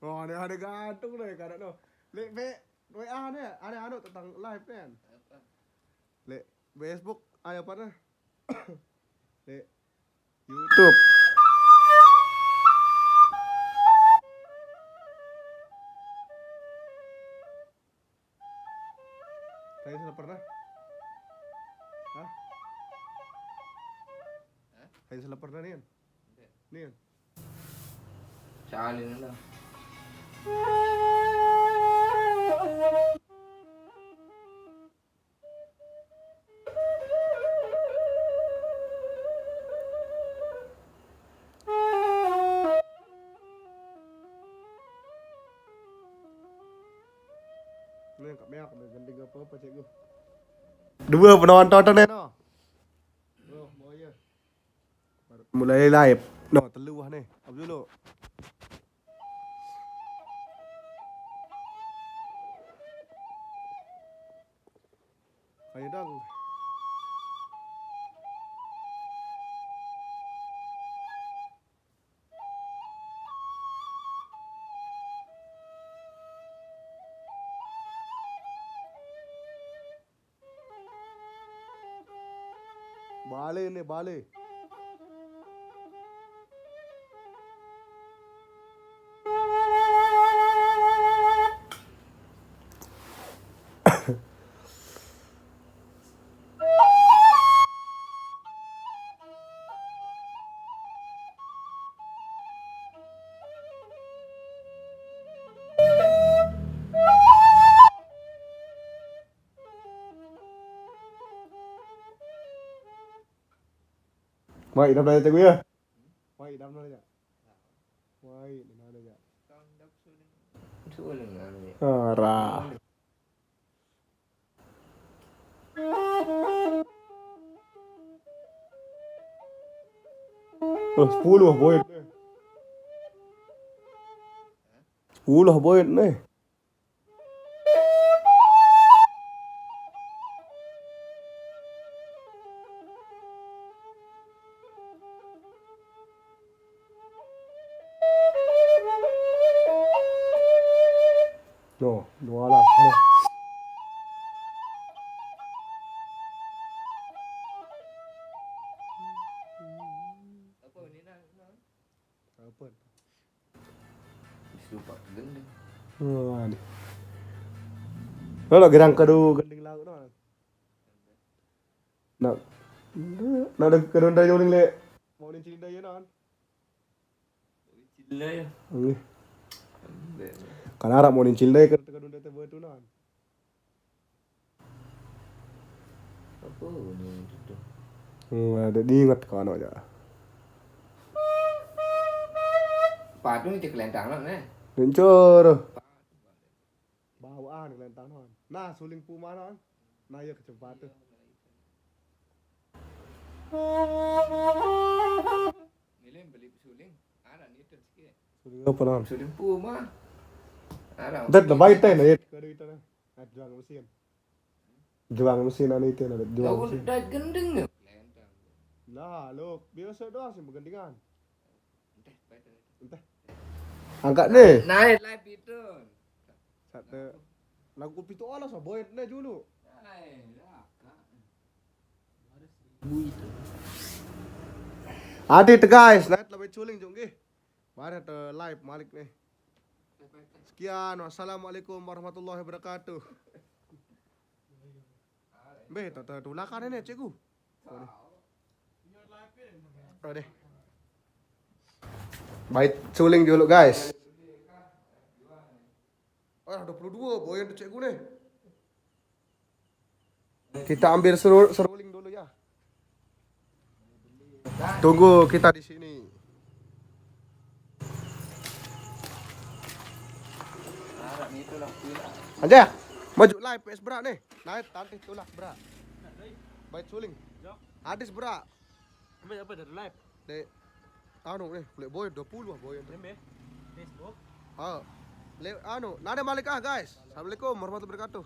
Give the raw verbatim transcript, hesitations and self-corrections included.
Oh, ane, ane gantung deh, kada no. Lek, be, W A nih, ane anu tentang live kan. Lek Facebook, ane apa nih? Lek YouTube. Kayaknya sudah pernah. Hah? Kayaknya sudah pernah nih. Nih. Salin lah. Ini kami aku gending apa-apa, cikgu. Dua penonton nih, no. Bro, mau aja. Mulai live. No, telu ah nih. Apa dulu? Ayo dong. Balik nih, balik. Mai, idam nanya cikgu ya. Mai, idam nanya. Mai, idam nanya. Arah. Oh, sepuluh poin. Sepuluh poin nih. Tuh, dua belas. Tuh. Apa ni nak? Apa? Supak gending. Waduh. Lo lagi rangka do gending laut no. Nak, nak ada kedon dari uling le. Mau ni cinta ya non. Cinta ya. Nggih. Kan arah mau ni cinta ya, kedon dari batu non. Apa ni itu? Hmm, ada diingat kau aja. Patung itu kelentang non eh. Lincur. Bawaan kelentang non. Nah, suling puma non. Nah, ya kecempatan. Milih beli suling. Ada ni tu sikit. Suling apa non? Suling puma. Ada. Dat na baik teh na ya. Kada itu nah. Nah, jual mesin. Jual mesin anu itu nah, jual mesin. Dah gending ya. Nah, lo biasa doang sih bergendingan. Entah. Angkat nih. Naik live itu. Satu. Lagu kopi tu Allah saboyet nih dulu. Adit guys, naik lebih culing jong nggih. Mari te live malik nih. Sekian, wassalamualaikum warahmatullahi wabarakatuh. Be, tata tulakan ini cikgu. Oh deh. Baik, suling dulu guys. Oh, dua puluh dua poin tu cikgu nih. Kita ambil seru- seruling dulu ya. Tunggu kita di sini. Anjay, maju live P S berat nih. Naik tantih tulak berat. Baik suling. Hadis berat. Apa apa dari live? Dek anu nih, kulit boy dua puluh boy. Ini be. Facebook. Ha. Le anu, nada malik ah guys. Assalamualaikum warahmatullahi wabarakatuh.